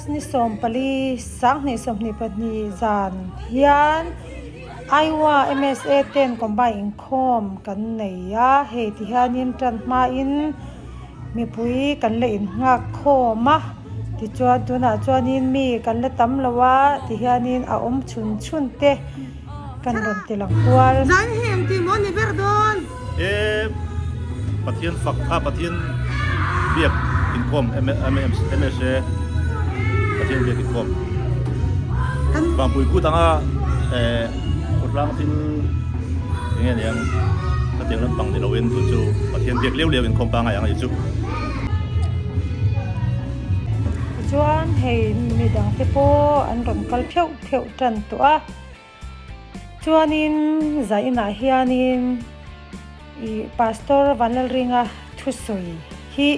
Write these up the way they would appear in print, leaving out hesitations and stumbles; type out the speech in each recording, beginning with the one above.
August ni 14 2022 zan hian Iowa MSA ten combine inkhawm kan nei a, hei ti hianin tan hmain mipui kan la innghak khawm a, tichuan tunah chuanin mi kan la tam lo a ti hianin a awm chhun chhun te kan rawn ti lang kual. Zan hi engti maw ni ber dawn? E Pathian fak a Pathian biak inkhawm MSA Pathian biak inkhawm Vangpui kut anga khawtlang thil enge niang khatiang lampang ni loin chu chu Pathian biak leu leu inkhawm pangngai ang a ni chu. Tichuan hei midang te pawh an rawn kal pheuh pheuh tan tawh a. Chuanin zainah hianin ih Pastor Vanlalringa thusawi hi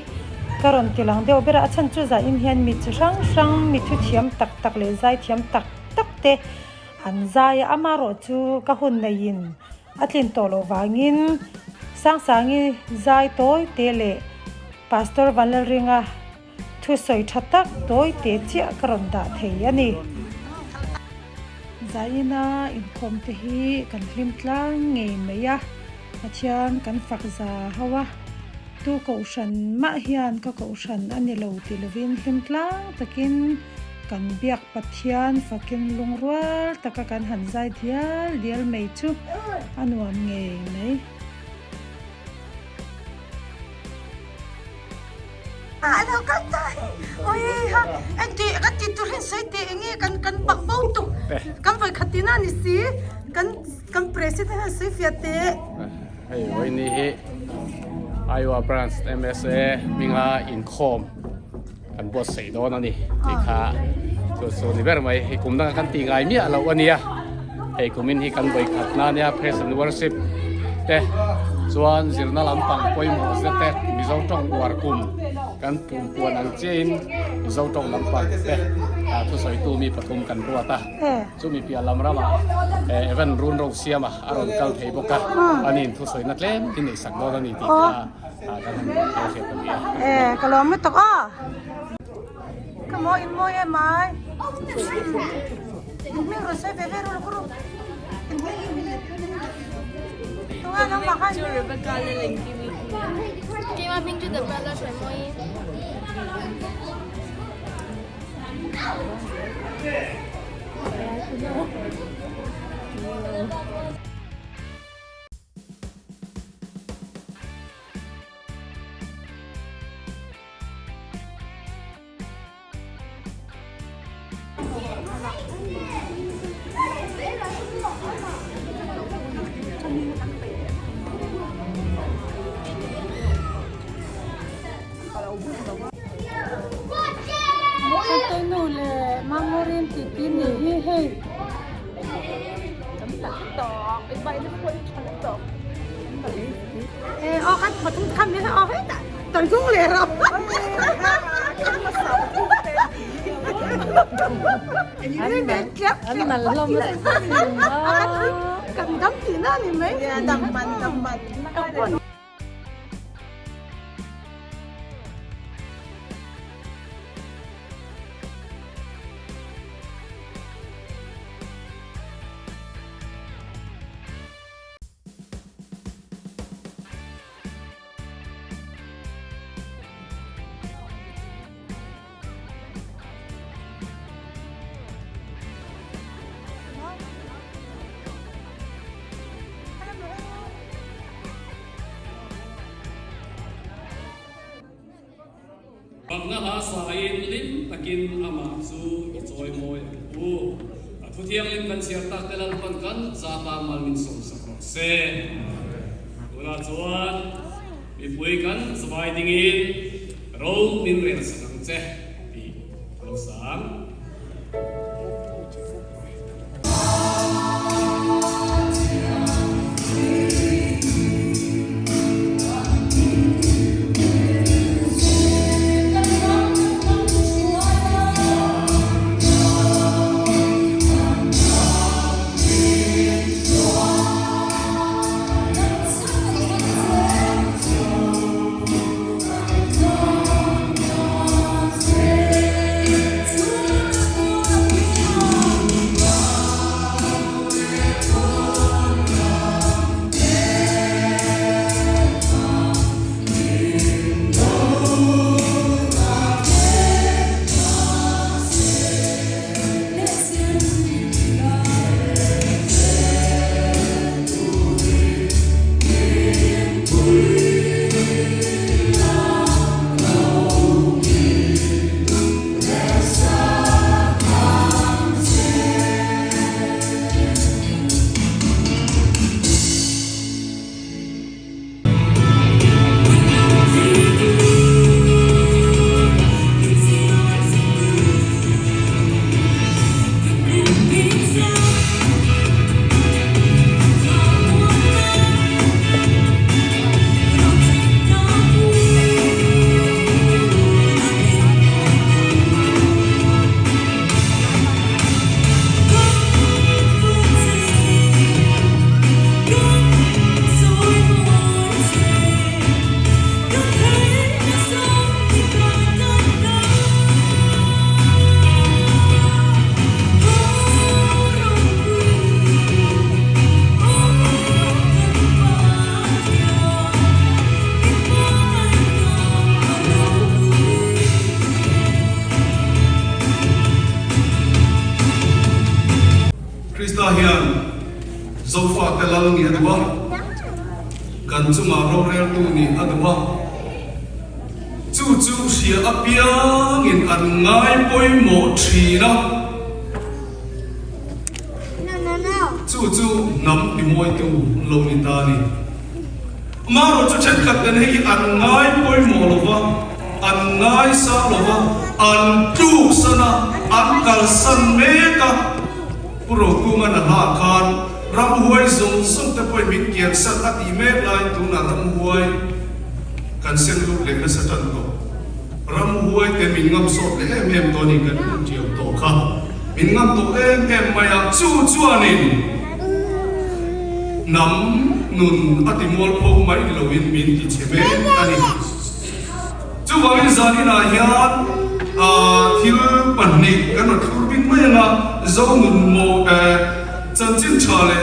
ka rawn ti lang deuh ber a, a chhan chu zain hian mi chi hrang hrang mi thuthiam tak tak leh zaithiam tak tak te an zai a, amaherawh chu ka hun neiin a tlin tawh loh vangin Sangsangi zai tawi te leh Pastor Vanlalringa Thusawi tha tak tawi te chiah ka rawn dah thei a ni. Zaina inkhawm te hi kan hlim tlang ngei mai a, Pathian kan fak za ho a, tu kohhran mah hian ka kohhran a ni lo ti lovin hlim tlang takin kan biak Pathian fakin lungrual taka kan han zai dial dial mai chu a nuam ngei mai. Alo kal ta hi oi ha engti kan ti tur hian sawi teh enge kan kan bak bo tuk kan vawi khat tina ni si kan kan president hian sawi fiah teh. Hei vawiini hi Iowa Branch MSA hminga inkhawm kan buatsaih dawn a ni tih kha chu chu ni ber mai hei kum danga kan tih ngai miah loh a nia hei kumin hi kan vawi khat na nia praise and worship te chuan zirna lampang pawimawh zet te Mizo tawng uar kum kan pum puan ang chiahin Mizo tawng lampang te thusawitu mi pathum kan ruat a chumi piah lam ramah Evan Run Ro Siama a rawn kal thei bawk a ani in thusawina tlem in neihsak dawn a ni tih kha E ka lawm lutuk aw ka mawi in mawi em ai in hming rawn sawi ve ve ru ru in hming tunga nangmah khan chu Rebecca le Lengkimi keimah hming chu Debra Hruaimawi Nu leh Mangorin tih tih ni hi hei. Fakna hla sain hlim takin amah chu i chawimawi ang u. A thu thianghlim kan chhiar tak te Lalpan kan zata mal min sawmsak rawh se. Tunah chuan mipui kan zavai dingin ro min relsak ang che tih a lo sang. Zofate lal nih a duh a, kan chungah roreltu nih a duh a. Chu chu hria apiangin an ngai pawimawh thin a. Chu chu hnam timawitu lo ni ta a ni. Amaherawh chu thenkhat ten hei hi an ngai pawimawh lo va, an ngaisang lo va, an tluksan a, an kalsan mek a. Pu Rokunga na hla khan ramhuai zawng zawng te pawhin min kiansan a tih mek laiin tunah ramhuai kan sen lut leh nasa tan tawh. Ramhuai te min ngam sawt leh em em tawh a ni kan hmuh tiau tawh kha. Min ngam tawh em em mai a, chu chuanin hnam nun a ti mualpho mai ni loin min ti chhe mek a ni. Chuvangin zaninah hian thil pahnih kan rawn thlur bik mai ang a, Zonun maw chanchin tha leh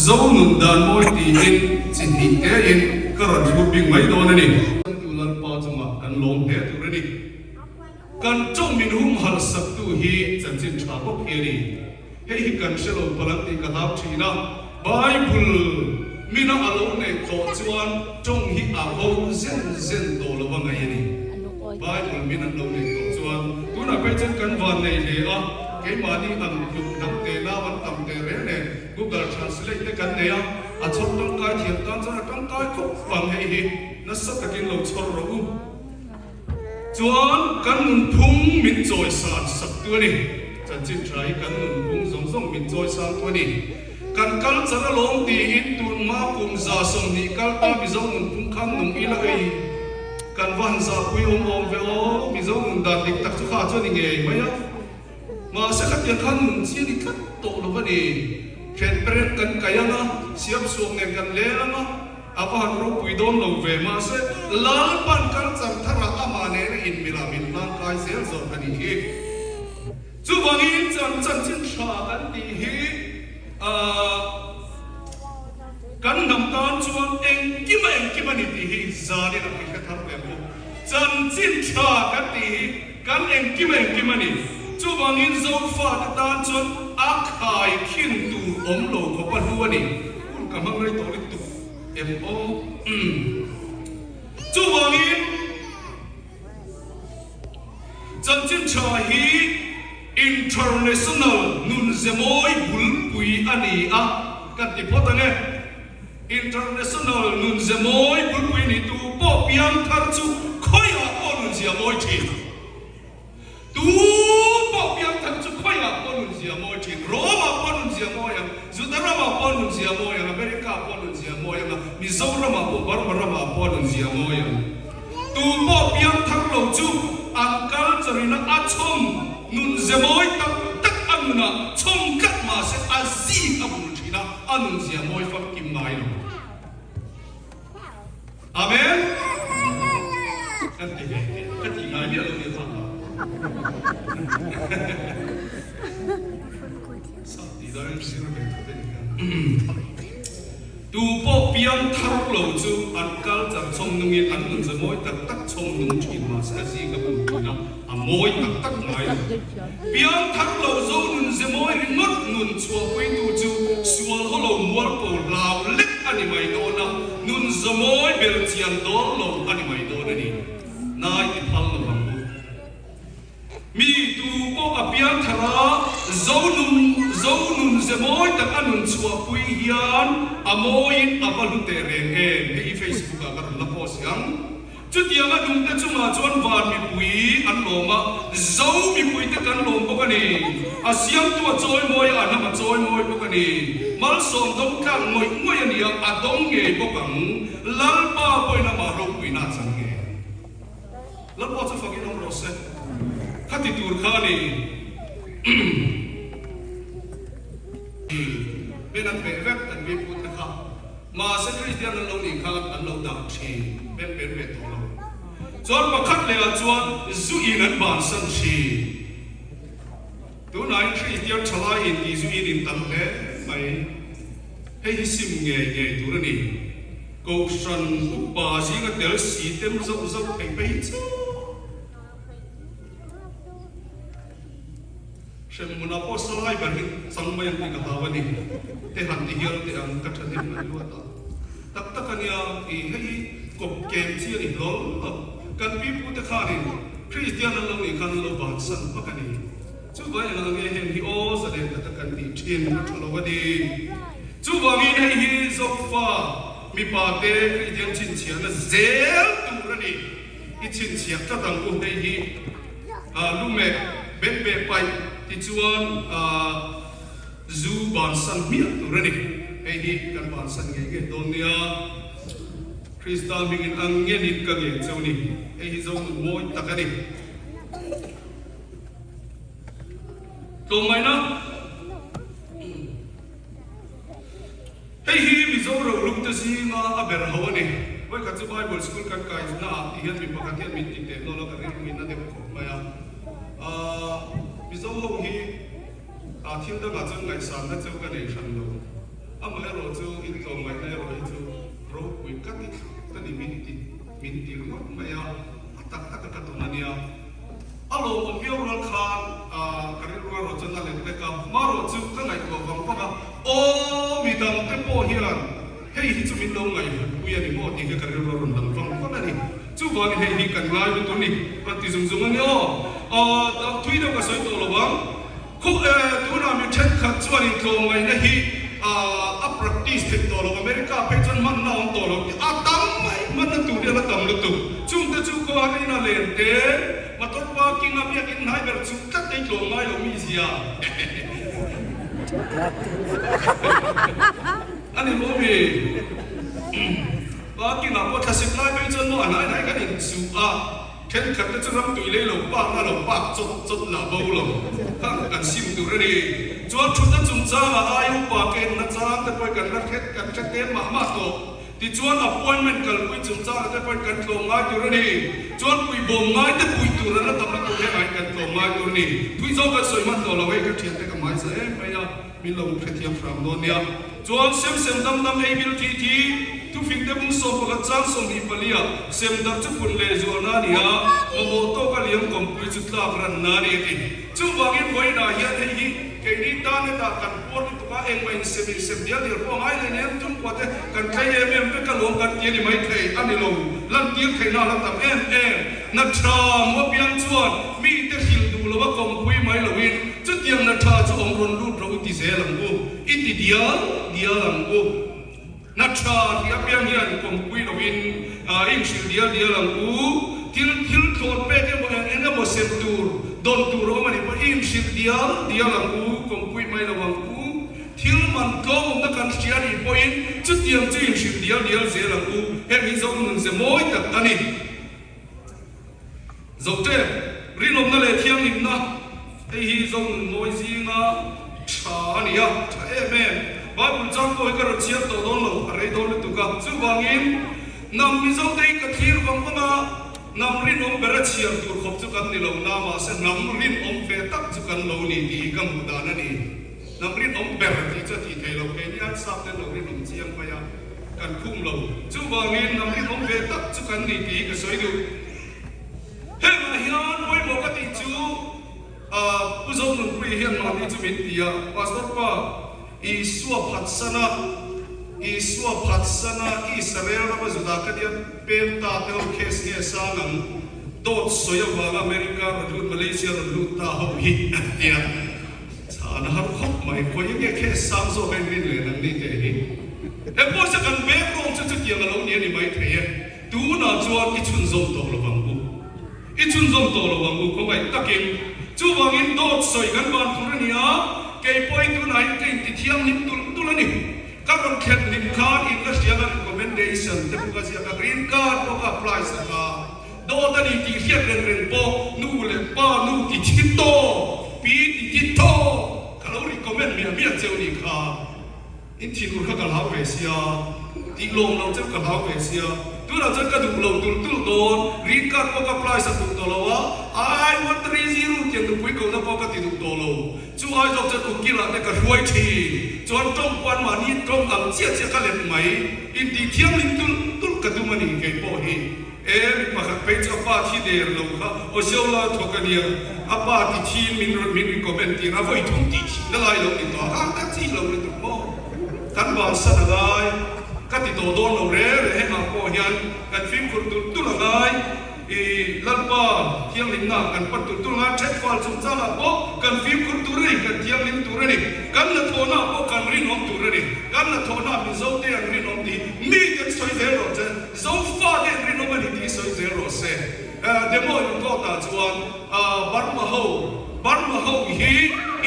Zonun dan mawi tiin chi hnih tein ka rawn thlur bik mai dawn a ni. Tu Lalpa chungah kan lawm hle tur a ni. Kan tawng min humhalh saktu hi chanchin tha bawk hi a ni. Hei hi kan hre lo palh ang tih ka hlau thin a, Bible mina a lo neih tawh chuan tawng hi a bo zen zen tawh lo a ngaih a ni. Bible min an lo neih tawh chuan tunah phei chuan kan van nei hle a, keimahni ang tluk hnam te nau an tam teh reng nen Google Translate te kan nei a, a chhawr tangkai thiam tan chuan a tangkai khawp ang hei hi nasa takin lo chhawr rawh u. Chuan kan nunphung min chawisan sak tu a ni. Chanchin tha hi kan nunphung zawng zawng min chawisan tu a ni. Kan culture a lawm tiin tun hma kum 120 kal ta Mizo nunphung khan nung ila ei kan va han zahpui awm awm ve aw. Mizo nun dan dik tak chu kha chuan i ngei mai a. Mahse khatiang khan nun chi a ni tlat tawh lo a ni. Hren perek kan kai ang a, siam suak nen kan leng ang a. A va han ropui dawn lo ve, mahse Lalpan culture tharah amah nena inmilh min hlangkai zel zawk a nih hi. Chuvangin chan chanchin tha kan tih hi kan hnam tan chuan engkim a engkim a ni tih hi zanin a i hre thar leh bawk. Chanchin tha kan tih hi kan engkim a engkim a ni. Chuvangin Zofate tan chuan a khai khin tur awm lo khawp a hlu a ni. Hun ka hmang rei tawh lutuk em aw. Chuvangin chanchin tha hi international nun ze mawi bulpui a ni a kan ti phawt ang e. International nun ze mawi bulpui ni tu pawh piangthar chu khawiah pawh nun zia mawi thin. Tu pawh piangthar chu khawiah pawh nun zia mawi thin, Rome-ah pawh nun zia mawi ang, Juda ramah pawh nun zia mawi ang, America-ah pawh nun zia mawi ang a, Mizoramah pawh, Burma ramah pawh nun zia mawi ang. Tu pawh piangthar lo chu an culture-ina a chhawm nun ze mawi tak tak a nunah chhawm tlat mah se a zik a bul thin a, a nun zia mawi famkim ngai lo. Amen. Kan ti ve teh, ka tih ngai miah lo nia kha kha. Sap tih dan in zir ve tho te ni khan. Tu pawh piang thar lo chu an kal char chhawm nungin an nun ze mawi tak tak chhawm nung thin mahse a zing a bum thin a, a mawi tak tak ngai lo. Piang thar lo zo nun ze mawi ringawt nun chhuahpuitu chu sual haw lo mualpo hlau lek a ni mai dawn a, nun za mawi ber chian dawn lo a ni mai dawn a ni. Nai ti phal lo ang u. Mi tu pawh a piang thar a, zo nun zo nun ze mawi tak a nun chhuahpui hian a mawiin a va hlu teh reng em? Hei hi Facebook ah ka rawn la post ang. Chutianga nungte chungah chuan van mipui an lawm a, Zo mipuite kan lawm bawk a ni. A siamtu a chawimawi a, a hnam a chawimawi bawk a ni. Malsawm dawng tlak ngawih ngawih a ni a, a dawng ngei bawk ang. Lalpa pawhin amah ropuina a chang ngei ang. Lalpa chu fakin awm rawh se. Khati tur kha a ni. Pen an peh vek an vipute kha. Mahse Kristian an lo nih khan an lo dah thin pen pen ve tawh lo. Chuan pakhat leh ah chuan zu in an bansan thin. Tunah in Kristian thalai in tih zu in in tam hle mai. Hei hi sim ngei ngei tur a ni. Kohhran upa zinga tel si tem zauh zauh thei phei hi chu. Hremhmunah pawh salai ber hi. chang mai ang tih ka hlau a ni. Te han ti hial teh ang ka thahnem ngaih luat a. Tak tak a nia, i hei hi kawp kem chi a ni hlawl lo. Kan pipute khanin Kristian an lo nih khan an lo bansan hmak a ni. Chuvang engah nge heng hi aw zalen taka kan tih thin a tha lo a ni. Chuvangin hei hi Zofa mipa te Kristian chhinchhiahna zel tur a ni. I chhinchhiah tlat ang u hei hi lumeh bek beh paih tichuan zu bansan hmiah tur a ni. Hei hi kan bansan ngei ngei dawn nia. Krista hmingin ang ngenin ka ngen cheu ni. Hei hi Zonun mawi tak a ni. Tlawmngaihna, Hei hi Mizo rohlukte zinga a ber ho a ni. Vawikhat chu Bible School kan kai naah ti hian mi pakhat hian min ti teh nawl a, ka rilruin a deuh khawp mai a. Mizo ho hi thil dangah chuan ngaihsanna cheu ka nei hran lo. Amaherawh chu in tlawmngaihna erawh hi chu ropui ka ti thlawt a ni, min ti min ti ringawt mai a, a tak taka ka tawn a nia. A lawmawm viau rual khan ka rilru erawh chuan a let lek a, marawh chu ka ngaihtuah vang vang a, aw mi dang te pawh hian hei hi chu min lo ngaihhutpui a ni maw tih kha ka rilru a rawn lang vang vang a ni. Chuvangin hei hi kan ngai lutuk a ni, rawn ti zung zung a ni aw. Aw thui deuh ka sawi tawh lo vang. Khu e, tunah mi thenkhat chuan intlawmngaihna hi a practice theih tawh lo, America phei chuan hmanna a awm tawh lo tih a tam mai, hmanna tur hi a la tam lutuk. Chungte chu khaw han ina len te, motor parking a biakin hnai ber chu tlat ei tlawm ngai lo mi zia a ni maw mi? Parking ah pawh thlasik lai phei chuan maw a hnai hnai kan inchuh a. Thenkhat te chu ram tui lei lo pak na lo pak chawt chawt lah bo lo kha kan sim tur a ni. Chuan thutna chungchangah ai upa ka enna chang te pawhin kan la hret kan hre tlem mah mah tawh. Tichuan appointment kalpui chungchangah te pawhin kan tlawm ngai tur a ni. Chuan puihbawm ngai te puih tur an la tam lutuk hengah hian kan tlawm ngai tur a ni. Thui zawk kan sawi hman tawh lo hei ka thiante ka hmai za em mai a. Min lo hrethiam hram dawn nia. Chuan sem sem dam dam ei bil thi thi, thufing te bung 11 chang 24 ah sem darh chu phun leh zual na a ni a, mamawh tawk a liam kawngpui chu tlak ran na a ni a ti. Chuvangin vawiinah hian hei hi keini tan hetah kan puar lutuk a, engmah insem insem dial dial pawh a ngai hle nen tumkua te kan tlei em em vek alawm kan ti a ni maithei a ni lo, lantir theihna a la tam em em. Na tha muapiang chuan mite hrilh duh lo a kawngpui mai loin chutiang na tha chu awm rawn lut rawh u ti zel ang u, i ti dial dial ang u. Na tha tih apiang hian kawngpui loin i inhrilh dial dial ang u. Thil thil thlawn pek emaw eng eng emaw sem tur, dawn tur a awm a nih pawh i inhrilh dial dial ang u, kawngpui mai lo ang u. Thil man tlawmawmna kan hria nih pawhin chutiang chu inhrilh dial dial zel ang u. Heng hi Zo nunze mawi tak a ni. Zote, rinawmna leh thianghlimna, hei hi Zo nun mawi zinga tha a ni a, tha em em. Bible chang pawh hi ka rawn chhiar tawh dawn lo, a rei dawn lutuk a. Chuvangin, hnam Mizote hi ka thlir vang vang a, hnam rinawm bera chhiar tur khawp chu kan ni lo na, mahse hnam rinawm ve tak chu kan lo ni tih hi ka hmuh dan a ni. Hnam rinawm ber tih chu a tih theih loh, keini an sap ten lo rinawm chiang mai a, kan khum lo. Chuvangin hnam rinawm ve tak chu kan ni tih hi ka sawi duh. Hengah hian pawimawh ka tih chu Pu Zonunpuia hian mahni chu min ti a, Pastor pa, Isua phatsana, Isua phatsana Israel rama Juda ka nia pem ta te ho case nge sang ang, dawt sawi avanga America rawn lut, Malaysia rawn lut ta ho hi a ti a. Chhan a har khawp mai, khawi nge khe sang zawk a inrin leh nang ni teh hi. He pawisa kan bek rawng chu chutiang a lo ni a ni mai thei e, tunah chuan i chhunzawm tawh lo vang u. I chhunzawm tawh lo vang u khawngaih takin. Chuvangin dawt sawi kan van tur a ni a, kei pawhin tunah hian ka inti thianghlim tulh tulh a ni. Ka rawn thlen hlim khan in la hriang a recommendation te pawh ka ziak a, green card pawh ka apply sak a. Dawt a ni tih hriat reng reng pawh nu leh pa nu ti thi tawk, pi ti thi tawk ka lo recommend miah miah cheu ni kha. In thinur kha ka hlau ve sia, tih lawm lo cheu ka hlau ve sia, tunah chuan ka duh lo tul tul dawn, green card pawh ka apply sak duh tawh lo a, I-130 tiang nupui kohna pawh ka ti duh tawh lo, chu ai zawk chuan ukil ah te ka hruai thin, chuan tawng pawh an mahni tawng ang chiah chiah ka let mai, intih thianghlim tul tul ka tum a ni kei pawh hi. E, mi pakhat phei chu a pa thi der lo kha Osio lai thawk a nia, a pa ti thi min rawn min recommend tir a, vawi thum tih thih na lai lo ni tawh a, kha ka chi lo lutuk maw? Kan bansan a ngai, ka ti tawh dawn lo reng reng hengah pawh hian kan fimkhur tulh tulh a ngai, i Lalpa thianghlimna kan pan tulh tulh a ngai, ṭhetfal chungchangah pawh kan fimkhur tur a ni, kan thianghlim tur a ni, kan hnathawhnaah pawh kan rinawm tur a ni, kan hnathawhnaah Mizote an rinawm tih mi kan sawi zel rawh che. Zofa te an rinawm a ni tih sawi zel rawh se. Demo in court ah chuan Burma ho Burma ho hi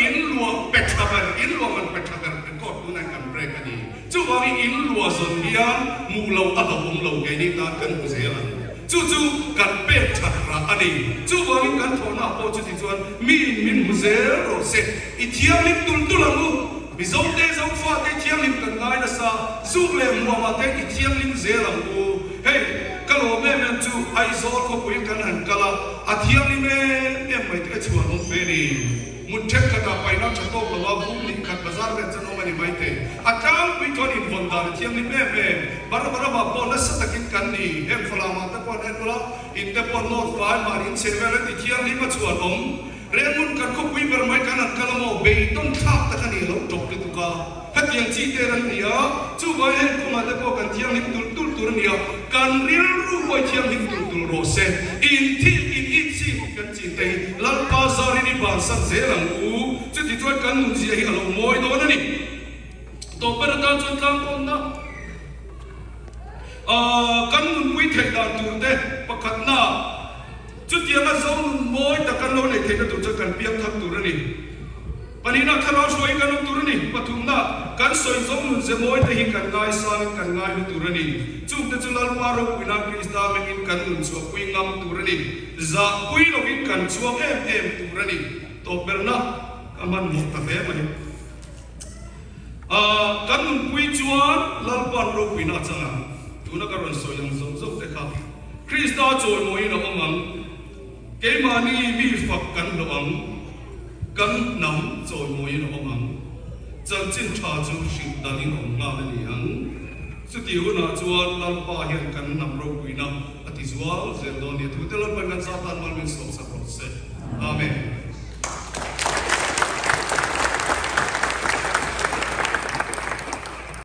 in luah pe tha ber in luah man pe tha ber record tunah kan break a ni. Chuvangin in luah zawn hian hmuh loh a hlauhawm lo keini tan kan hmu zel ang. Chu chu kan pek that rah a ni. Chuvangin kan thawhna pawh chuti chuan miin min hmu zel rawh se. I thianghlim tul tul ang u. Mizote Zofate thianghlim kan ngai nasa, zuk leh hmuamah te i thianghlim zel ang u. Hei, ka lawm em em chu Aizawl khawpui kan han kal a, a thianghlim em em mai te ka chhuan awm ve ni. Hmun thenkhatah paihna tha tawk lo a, bum nih khat bazar vel chuan awm a ni mai thei. A tlangpui chuan invawn dan a thianghlim em em. Barbarama pawh nasa takin kan ni, heng Falamah te pawh an en ula, in te pawh nawt fai mahni in chhe vel an ti thianghlim a chhuan awm. Rehmun kan khawpui ber mai kan han kal a maw? Beidawng thlak tak a ni a lo tawp lutuk a, hetiang chi te an ni a, chuvai heng kawngah te pawh kan thianghlim tulh tulh tur a ni a, kan rilru pawh i thianghlim tulh tulh rawh se, inthik in itsik kan chin te hi Lalpa zarin i bansan zel ang u, chuti chuan kan nunzia hi a lo mawi dawn a ni. Tawp ber atan chuan tlangkawmna kan nunpui theih dan tur te pakhatna. Chutianga zo nun mawi tak kan lo neih theihna tur chuan kan piang thak tur a ni. Pahnihna, thlarau hruaiin kan awm tur a ni. Pathumna, kan sawi zo nun ze mawi te hi kan ngaisangin kan ngaihlu tur a ni. Chungte chu Lalpa ropuina Krista mengin kan nun chhuahpui ngam tur a ni. Zahpui lovin kan chhuak em em tur a ni. Tawpberna ka hmanhmawh ta hle mai. Kan nunpui chuan Lalpa'n ropuina a chang ang. Tuna ka rawn sawi ang zawk zawk te kha Krista chawimawiin a awm ang. Keimahni mi fak kan hlawh ang. Kan hnam chawimawiin a awm ang. Chanchin tha chu hrilh danin a awm nghal a ni ang. Chutih hunah chuan Lalpa hian kan hnam ropuina a ti zual zel dawn nia. Thute Lalpa'n kan zat tan mal min sawmsak.